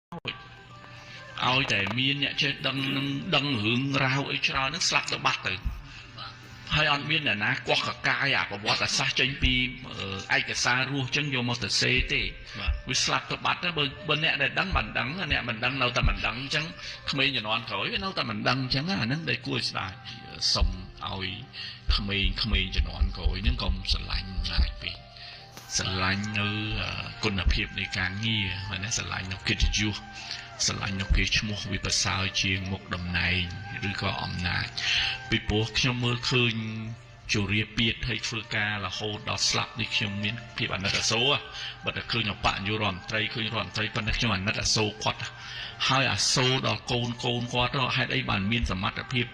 ឲ្យតែមានអ្នកចេះដឹងនឹងដឹងរឿងរ៉ាវអីច្រើននឹងស្លាប់ទៅបាត់ទៅហើយអត់មានអ្នកណាកោះកកាយអាប្រវត្តិសាស្ត្រចេញពីឯកសាររស់ចឹងយកមកទៅសេទេវាស្លាប់ទៅបាត់ទៅបើអ្នកដែលដឹងមិនដឹងអ្នកមិនដឹងនៅតែមិនដឹងអញ្ចឹងក្មេងជំនាន់ក្រោយវានៅតែមិនដឹងអញ្ចឹងអាហ្នឹងដែលគួរឲ្យស្ដាយសុំឲ្យក្មេងៗជំនាន់ក្រោយហ្នឹងកុំស្រឡាញ់អំណាចពេកស្រឡាញ់នៅគុណភាពនៃការងារណាស្រឡាញ់នៅកិត្តិយសស្រឡាញ់នៅគេឈ្មោះវាប្រសើរជាងមុខតំណែងឬក៏អំណាចពីព្រោះខ្ញុំមើលឃើញជរាពាតហើយធ្វើការរហូតដល់ស្លាប់នេះខ្ញុំមានភាពអាណិតអាសូរបើតែឃើញអបនាយករដ្ឋមន្ត្រីឃើញរដ្ឋមន្ត្រីប៉ុន្តែខ្ញុំអាណិតអាសូរគាត់ហើយអាសូរដល់កូនគាត់ហេតុអីបានមានសមត្ថភាព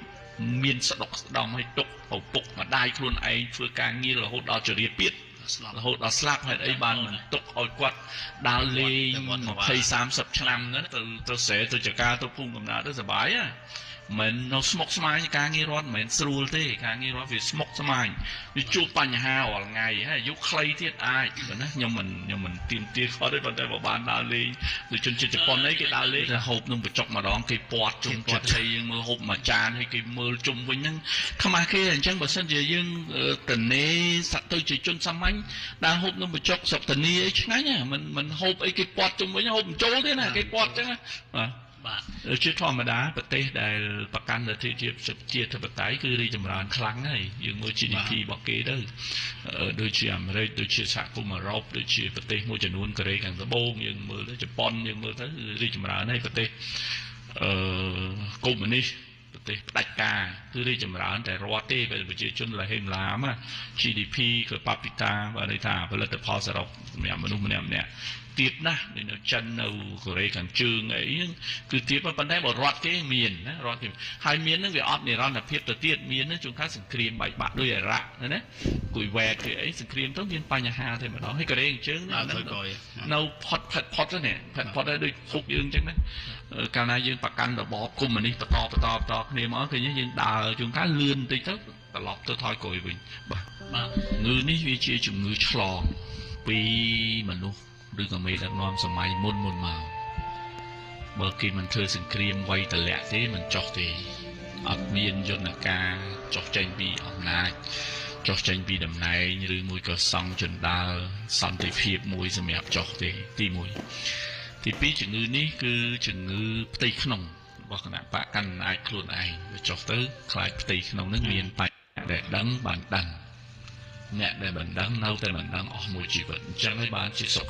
មានស្ដុកស្ដំឲ្យទុកឪពុកម្ដាយខ្លួនឯងធ្វើការងាររហូតដល់ជរាពាតរហូតដល់ស្លាប់ហេតុអីបានមិនទុកឲ្យគាត់ដើរលេង20 30ឆ្នាំហ្នឹងទៅស្រែទៅចការទៅភូមិកំណើតទៅសុបាយណាមិននៅស្មុគស្មាញការងាររដ្ឋមិនមែនស្រួលទេការងាររដ្ឋវាស្មុគស្មាញវាជួបបញ្ហារាល់ថ្ងៃហើយអាយុខ្លីទៀតអាចណាខ្ញុំមិនទៀមទាគាត់ទេប៉ុន្តែបើបានដើរលេងដូចជនជាតិជប៉ុនអីគេដើរលេងហូបនំបញ្ចុកម្ដងគេពាត់ជុំចិត្តហើយយើងមើលហូបមួយចានហើយគេមើលជុំវិញហ្នឹងខ្មាស់គេអញ្ចឹងបើសិនជាយើងតនេសទៅជាជនសាមញ្ញដើរហូបនំបញ្ចុកស្រុកតានីអីឆ្ងាញ់ណាមិនហូបអីគេពាត់ជុំវិញហូបមិនចូលទេណាគេពាត់អញ្ចឹងបាទជាធម្មតាប្រទេសដែលប្រកាន់លទ្ធិជាធិបតេយ្យគឺរីកចម្រើនខ្លាំងហើយយើងមើល GDP របស់គេទៅដូចជាអាមេរិកដូចជាសហគមន៍អឺរ៉ុបដូចជាប្រទេសមួយចំនួនកូរ៉េខាងត្បូងយើងមើលទៅជប៉ុនយើងមើលទៅរីកចម្រើនហើយប្រទេសកុម្មុយនីសប្រទេសផ្ដាច់ការគឺរីកចម្រើនតែរដ្ឋទេពេលប្រជាជនលហេមឡាម GDP គឺប៉ាពីតាបើន័យថាផលិតផលសរុបសម្រាប់មនុស្សម្នាក់ៗទៀតណាស់នៅចិននៅកូរ៉េខាងជើងអីហ្នឹងគឺទៀតប៉ុន្តែបើរដ្ឋគេមានណារដ្ឋគេហើយមានហ្នឹងវាអត់និរន្តរភាពទៅទៀតមានហ្នឹងជួនកាលសង្គ្រាមបែកបាក់ដោយអ៊ីរ៉ាក់ណាគួយវ៉ែតគេអីសង្គ្រាមទៅមានបញ្ហាតែម្ដងហើយកូរ៉េខាងជើងនៅផុតផិតផុតនេះផិតផុតដូចគុកយើងអញ្ចឹងណាកាលណាយើងប្រកាន់របបកុម្មុយនីសបន្តបន្តបន្តគ្នាមកឃើញយើងដើរជួនកាលលឿនបន្តិចទៅត្រឡប់ទៅថយក្រោយវិញបាទជំងឺនេះវាជាជំងឺឆ្លងពីមនុស្សឬក៏មេដឹកនាំសម័យមុនមកបើគេមិនធ្វើសង្គ្រាមវៃតលាក់ទេមិនចោះទេអត់មានយន្តការចោះចេញពីអំណាចចោះចេញពីតំណែងឬមួយក៏សង់ជណ្ដើរសន្តិភាពមួយសម្រាប់ចោះទេទី1ទី2ជំងឺនេះគឺជំងឺផ្ទៃក្នុងរបស់គណៈបកកណ្ដាលអំណាចខ្លួនឯងវាចោះទៅខ្លាចផ្ទៃក្នុងនឹងមានបញ្ហាដែលដឹងបានដឹងអ្នកដែលមិនដឹងនៅតែមិនដឹងអស់មួយជីវិតអញ្ចឹងហើយបានជាសុខ